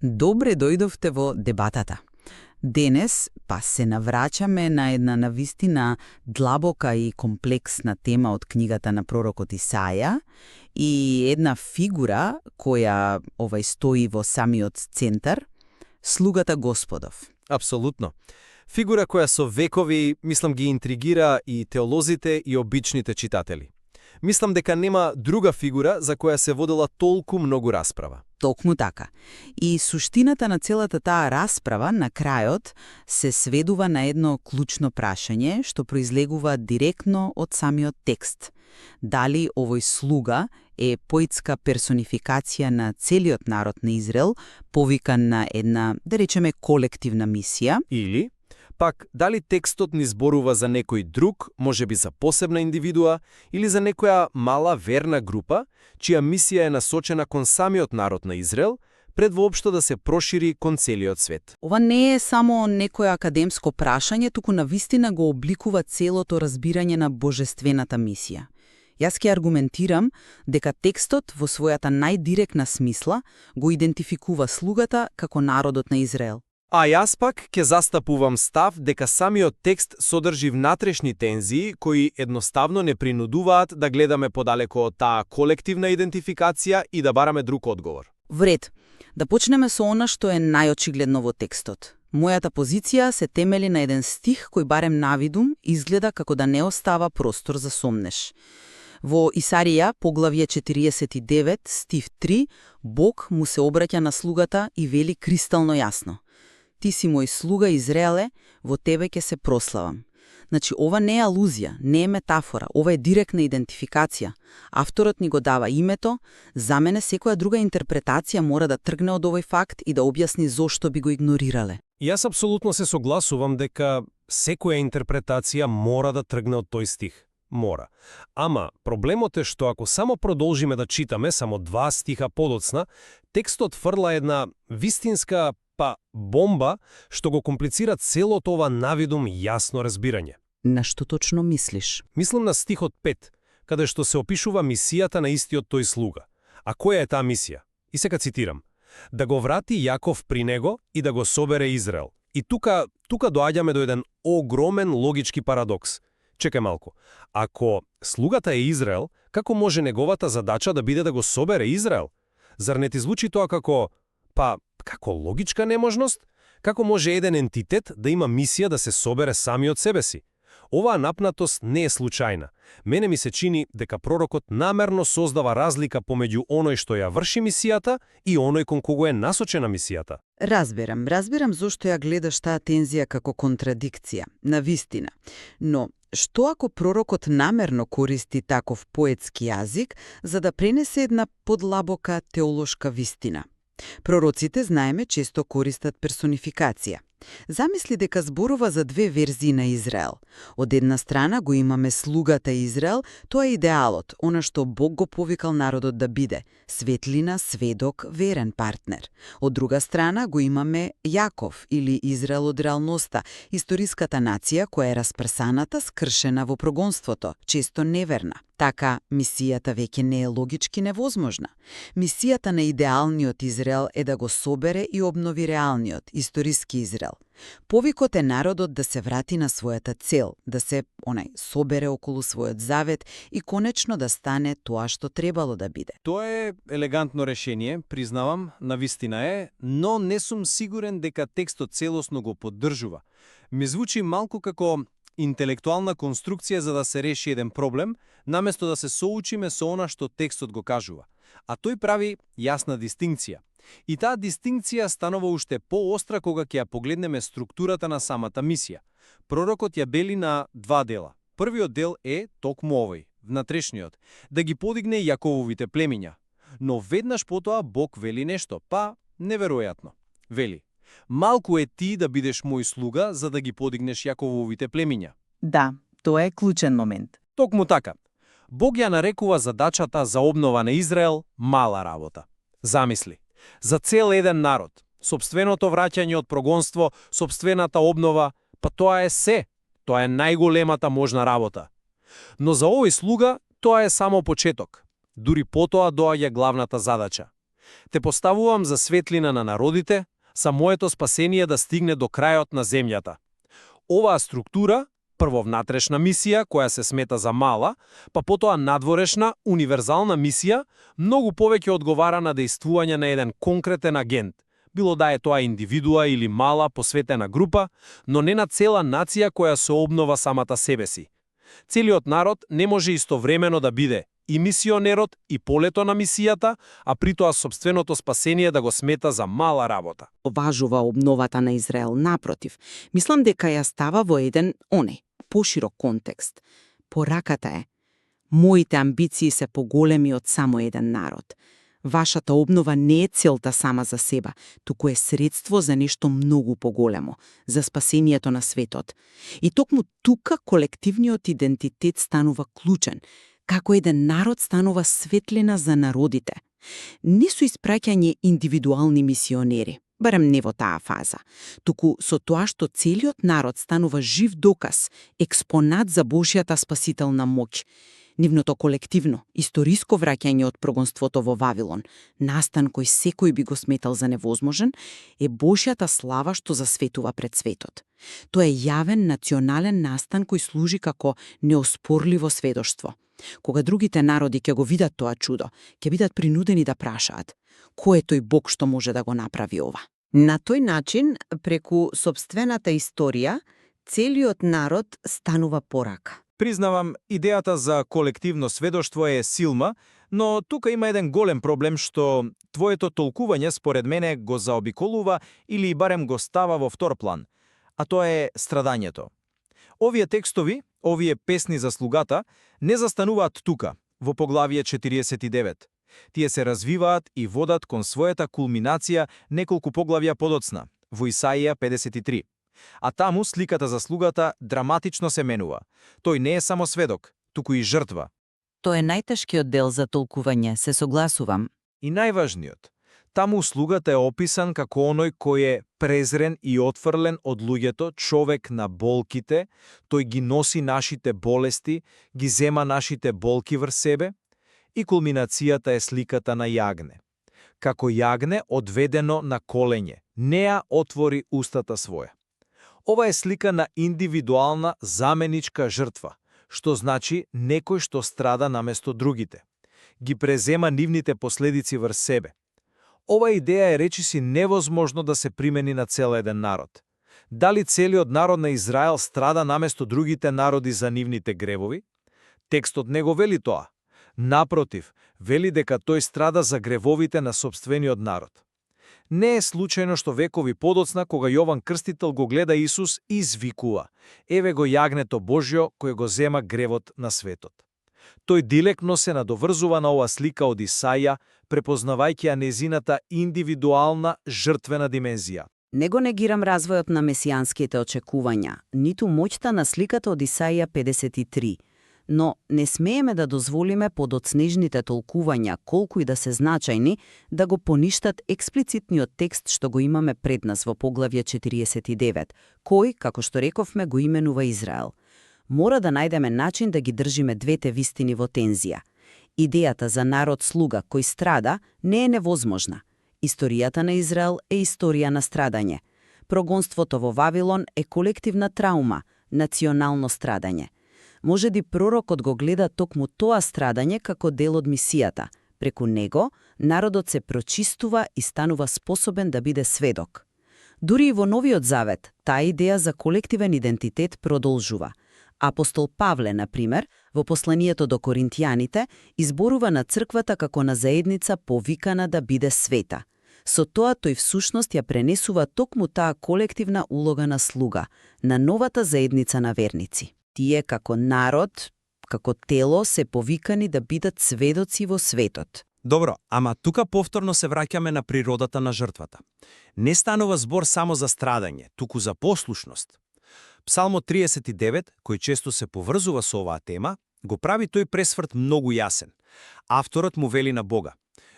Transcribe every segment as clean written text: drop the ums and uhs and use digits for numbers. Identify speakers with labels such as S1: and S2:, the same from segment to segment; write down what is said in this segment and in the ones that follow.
S1: Добре дојдовте во дебатата. Денес па се навраќаме на една навистина длабока и комплексна тема од книгата на пророкот Исаја и една фигура која стои во самиот центар, слугата Господов.
S2: Апсолутно. Фигура која со векови, мислам, ги интригира и теолозите и обичните читатели. Мислам дека нема друга фигура за која се водела толку многу расправа.
S1: Токму така. И суштината на целата таа расправа на крајот се сведува на едно клучно прашање што произлегува директно од самиот текст. Дали овој слуга е поетска персонификација на целиот народ на Израел, повикан на една, да речеме, колективна мисија?
S2: Или пак, дали текстот ни зборува за некој друг, можеби за посебна индивидуа, или за некоја мала верна група, чија мисија е насочена кон самиот народ на Израел, пред воопшто да се прошири кон целиот свет.
S1: Ова не е само некој академско прашање, туку навистина го обликува целото разбирање на божествената мисија. Јас ќе аргументирам дека текстот во својата најдиректна смисла го идентификува слугата како народот на Израел.
S2: А јас пак ќе застапувам став дека самиот текст содржи внатрешни тензии кои едноставно не принудуваат да гледаме подалеку од таа колективна идентификација и да бараме друг одговор.
S1: Вред, да почнеме со она што е најочигледно во текстот. Мојата позиција се темели на еден стих кој барем навидум изгледа како да не остава простор за сомнеш. Во Исарија, поглавје 49, стив 3, Бог му се обраќа на слугата и вели кристално јасно: Ти си мој слуга Израеле, во тебе ќе се прославам. Значи, ова не е алузија, не е метафора, ова е директна идентификација. Авторот ни го дава името, за мене секоја друга интерпретација мора да тргне од овој факт и да објасни зошто би го игнорирале.
S3: Јас апсолутно се согласувам дека секоја интерпретација мора да тргне од тој стих. Мора. Ама, проблемот е што ако само продолжиме да читаме само 2 стиха подоцна, текстот фрла една вистинска бомба што го комплицира целото ова навидум јасно разбирање.
S1: На што точно мислиш?
S3: Мислам на стихот 5, каде што се опишува мисијата на истиот тој слуга. А која е таа мисија? И сега цитирам: да го врати Јаков при него и да го собере Израел. И тука доаѓаме до еден огромен логички парадокс. Чекај малку. Ако слугата е Израел, како може неговата задача да биде да го собере Израел? Зар не ти звучи тоа како логичка неможност? Како може еден ентитет да има мисија да се собере сами од себе си? Оваа напнатост не е случајна. Мене ми се чини дека пророкот намерно создава разлика помеѓу оној што ја врши мисијата и оној кон кого е насочена мисијата.
S1: Разберам зошто ја гледаш таа тензија како контрадикција, навистина. Но што ако пророкот намерно користи таков поетски јазик за да пренесе една подлабока теолошка вистина? Пророците, знаеме, често користат персонификација. Замисли дека зборува за 2 верзии на Израел. Од една страна го имаме слугата Израел, тоа е идеалот, она што Бог го повикал народот да биде – светлина, сведок, верен партнер. Од друга страна го имаме Јаков или Израел од реалноста, историската нација која е распрсаната, скршена во прогонството, често неверна. Така, мисијата веќе не е логички невозможна. Мисијата на идеалниот Израел е да го собере и обнови реалниот, историски Израел. Повикот е народот да се врати на својата цел, да се собере околу својот завет и конечно да стане тоа што требало да биде.
S2: Тоа е елегантно решение, признавам, навистина е, но не сум сигурен дека текстот целосно го поддржува. Ми звучи малку како интелектуална конструкција за да се реши еден проблем, наместо да се соучиме со она што текстот го кажува. А тој прави јасна дистинкција. И таа дистинкција станува уште поостра кога ќе ја погледнеме структурата на самата мисија. Пророкот ја дели на 2 дела. Првиот дел е токму овој, внатрешниот, да ги подигне Јакововите племиња. Но веднаш потоа Бог вели нешто, неверојатно. Вели: малку е ти да бидеш мој слуга за да ги подигнеш Јакововите племиња.
S1: Да, тоа е клучен момент.
S2: Токму така. Бог ја нарекува задачата за обнова на Израел мала работа. Замисли, за цел еден народ, сопственото враќање од прогонство, сопствената обнова, тоа е се. Тоа е најголемата можна работа. Но за овој слуга тоа е само почеток. Дури потоа доаѓа главната задача.
S3: Те поставувам за светлина на народите, са моето спасение да стигне до крајот на земјата. Оваа структура, прво внатрешна мисија, која се смета за мала, па потоа надворешна, универзална мисија, многу повеќе одговара на дејствување на еден конкретен агент, било да е тоа индивидуа или мала посветена група, но не на цела нација која се обнова самата себе си. Целиот народ не може истовремено да биде и мисионерот, и полето на мисијата, а притоа собственото спасение да го смета за мала работа.
S4: Важува обновата на Израел. Напротив, мислам дека ја става во еден поширок контекст. Пораката е: моите амбиции се поголеми од само еден народ. Вашата обнова не е целта сама за себе, туку е средство за нешто многу поголемо, за спасението на светот. И токму тука колективниот идентитет станува клучен, како еден народ станува светлина за народите. Не со испраќање индивидуални мисионери, барем не во таа фаза, туку со тоа што целиот народ станува жив доказ, експонат за Божјата спасителна моќ. Нивното колективно, историско враќање од прогонството во Вавилон, настан кој секој би го сметал за невозможен, е Божјата слава што засветува пред светот. Тоа е јавен национален настан кој служи како неоспорливо сведоштво. Кога другите народи ќе го видат тоа чудо, ќе бидат принудени да прашаат: кој е тој Бог што може да го направи ова?
S5: На тој начин, преку собствената историја, целиот народ станува порака.
S6: Признавам, идејата за колективно сведоштво е силна, но тука има еден голем проблем што твоето толкување според мене го заобиколува или барем го става во втор план, а тоа е страдањето. Овие текстови, овие песни за слугата, не застануваат тука, во поглавие 49. Тие се развиваат и водат кон својата кулминација неколку поглавја подоцна, во Исаија 53. А таму сликата за слугата драматично се менува. Тој не е само сведок, туку и жртва.
S5: Тоа е најтешкиот дел за толкување, се согласувам.
S6: И најважниот. Таму слугата е описан како оној кој е презрен и отфрлен од луѓето, човек на болките, тој ги носи нашите болести, ги зема нашите болки врз себе, и кулминацијата е сликата на јагне. Како јагне одведено на колене, неа отвори устата своја. Ова е слика на индивидуална заменичка жртва, што значи некој што страда наместо другите. Ги презема нивните последици врз себе. Ова идеја е речиси невозможно да се примени на цел еден народ. Дали целиот народ на Израел страда наместо другите народи за нивните гревови? Текстот не го вели тоа. Напротив, вели дека тој страда за гревовите на сопствениот народ. Не е случајно што векови подоцна, кога Јован Крстител го гледа Исус, извикува: еве го јагнето Божјо кој го зема гревот на светот. Тој директно се надоврзува на ова слика од Исаја, препознавајќи ја незината индивидуална жртвена димензија.
S4: Не го негирам развојот на месијанските очекувања, ниту моќта на сликата од Исаија 53, но не смееме да дозволиме подоцнежните толкувања, колку и да се значајни, да го поништат експлицитниот текст што го имаме пред нас во поглавје 49, кој, како што рековме, го именува Израел. Мора да најдеме начин да ги држиме двете вистини во тензија. Идејата за народ слуга кој страда не е невозможна. Историјата на Израел е историја на страдање. Прогонството во Вавилон е колективна траума, национално страдање. Можеби пророкот го гледа токму тоа страдање како дел од мисијата. Преку него, народот се прочистува и станува способен да биде сведок. Дури и во Новиот Завет, таа идеја за колективен идентитет продолжува. Апостол Павле, например, во посланието до Коринтијаните, изборува на црквата како на заедница повикана да биде света. Со тоа тој всушност ја пренесува токму таа колективна улога на слуга, на новата заедница на верници. Тие како народ, како тело се повикани да бидат сведоци во светот.
S6: Добро, ама тука повторно се враќаме на природата на жртвата. Не станува збор само за страдање, туку за послушност. Псалмот 39, кој често се поврзува со оваа тема, го прави тој пресврт многу јасен. Авторот му вели на Бога: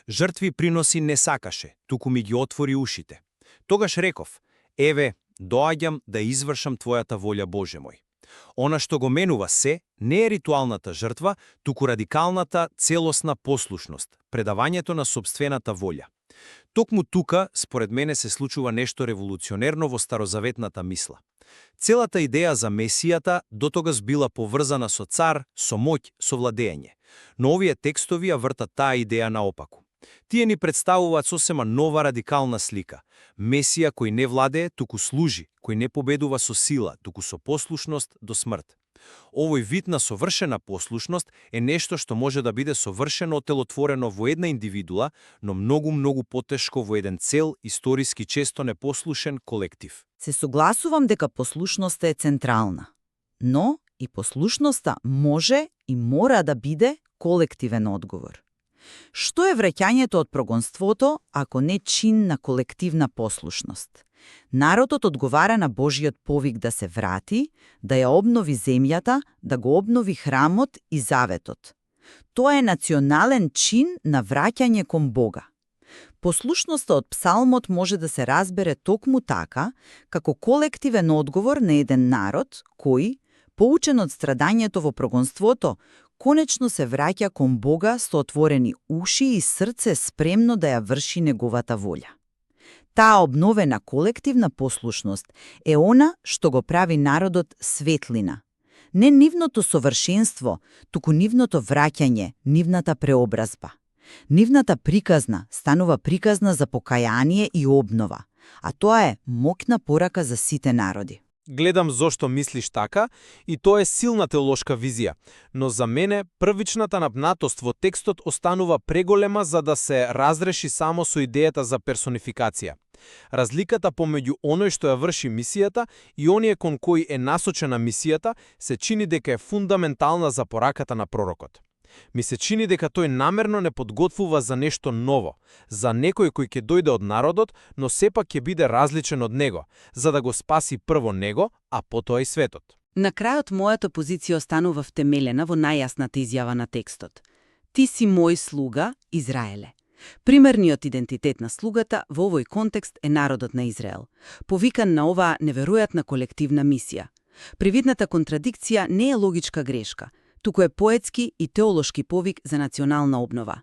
S6: жртви приноси не сакаше, туку ми ги отвори ушите. Тогаш реков: еве, доаѓам да извршам твојата волја, Боже мој. Она што го менува се, не е ритуалната жртва, туку радикалната, целосна послушност, предавањето на собствената волја. Токму тука, според мене, се случува нешто револуционерно во старозаветната мисла. Целата идеја за Месијата дотогаш била поврзана со цар, со моќ, со владење. Но овие текстови ја вртат таа идеја наопаку. Тие ни представуваат сосема нова радикална слика. Месија кој не владее, туку служи, кој не победува со сила, туку со послушност до смрт. Овој вид на совршена послушност е нешто што може да биде совршено отелотворено во една индивидуа, но многу потешко во еден цел, историски често непослушен колектив.
S4: Се согласувам дека послушноста е централна. Но и послушноста може и мора да биде колективен одговор. Што е враќањето од прогонството, ако не чин на колективна послушност? Народот одговара на Божиот повик да се врати, да ја обнови земјата, да го обнови храмот и заветот. Тоа е национален чин на враќање кон Бога. Послушноста од псалмот може да се разбере токму така, како колективен одговор на еден народ кој, поучен од страдањето во прогонството, конечно се враќа кон Бога со отворени уши и срце спремно да ја врши неговата волја. Таа обновена колективна послушност е она што го прави народот светлина. Не нивното совршенство, туку нивното враќање, нивната преобразба. Нивната приказна станува приказна за покаяние и обнова, а тоа е моќна порака за сите народи.
S6: Гледам зошто мислиш така и тоа е силна теолошка визија, но за мене првичната напнатост во текстот останува преголема за да се разреши само со идејата за персонификација. Разликата помеѓу оној што ја врши мисијата и оние кон кој е насочена мисијата се чини дека е фундаментална за пораката на пророкот. Ми се чини дека тој намерно не подготвува за нешто ново, за некој кој ќе дојде од народот, но сепак ќе биде различен од него, за да го спаси прво него, а потоа и светот.
S5: На крајот мојата позиција останува втемелена во најјасната изјава на текстот. Ти си мој слуга, Израеле. Примерниот идентитет на слугата во овој контекст е народот на Израел, повикан на оваа неверојатна колективна мисија. Привидната контрадикција не е логичка грешка, туку е поетски и теолошки повик за национална обнова.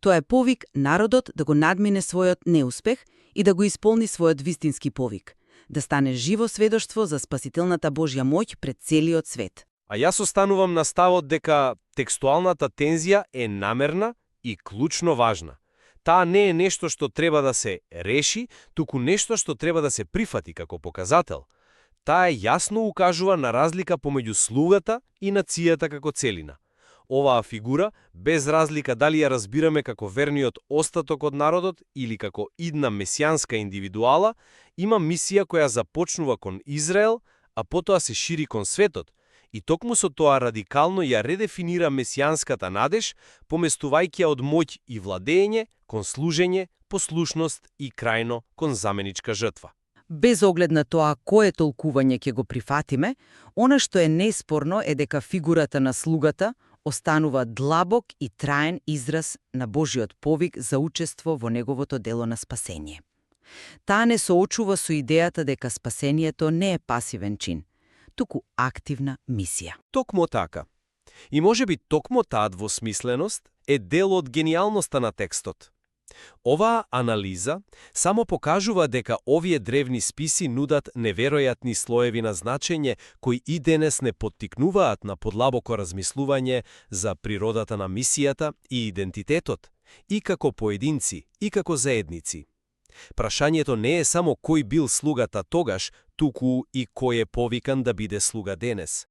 S5: Тоа е повик народот да го надмине својот неуспех и да го исполни својот вистински повик, да стане живо сведоштво за спасителната Божја моќ пред целиот свет.
S3: А јас останувам на ставот дека текстуалната тензија е намерна и клучно важна. Таа не е нешто што треба да се реши, туку нешто што треба да се прифати како показател. Таа јасно укажува на разлика помеѓу слугата и нацијата како целина. Оваа фигура, без разлика дали ја разбираме како верниот остаток од народот или како идна месијанска индивидуала, има мисија која започнува кон Израел, а потоа се шири кон светот, и токму со тоа радикално ја редефинира месијанската надеж, поместувајќи ја од моќ и владење кон служење, послушност и крајно кон заменичка жртва.
S5: Без оглед на тоа кое толкување ќе го прифатиме, она што е неспорно е дека фигурата на слугата останува длабок и траен израз на Божиот повик за учество во неговото дело на спасение. Таа не соочува со идејата дека спасението не е пасивен чин, туку активна мисија.
S3: Токмо така. И можеби токмо таа двосмисленост е дел од гениалноста на текстот. Оваа анализа само покажува дека овие древни списи нудат неверојатни слоеви на значење кои и денес не поттикнуваат на подлабоко размислување за природата на мисијата и идентитетот, и како поединци, и како заедници. Прашањето не е само кој бил слугата тогаш, туку и кој е повикан да биде слуга денес.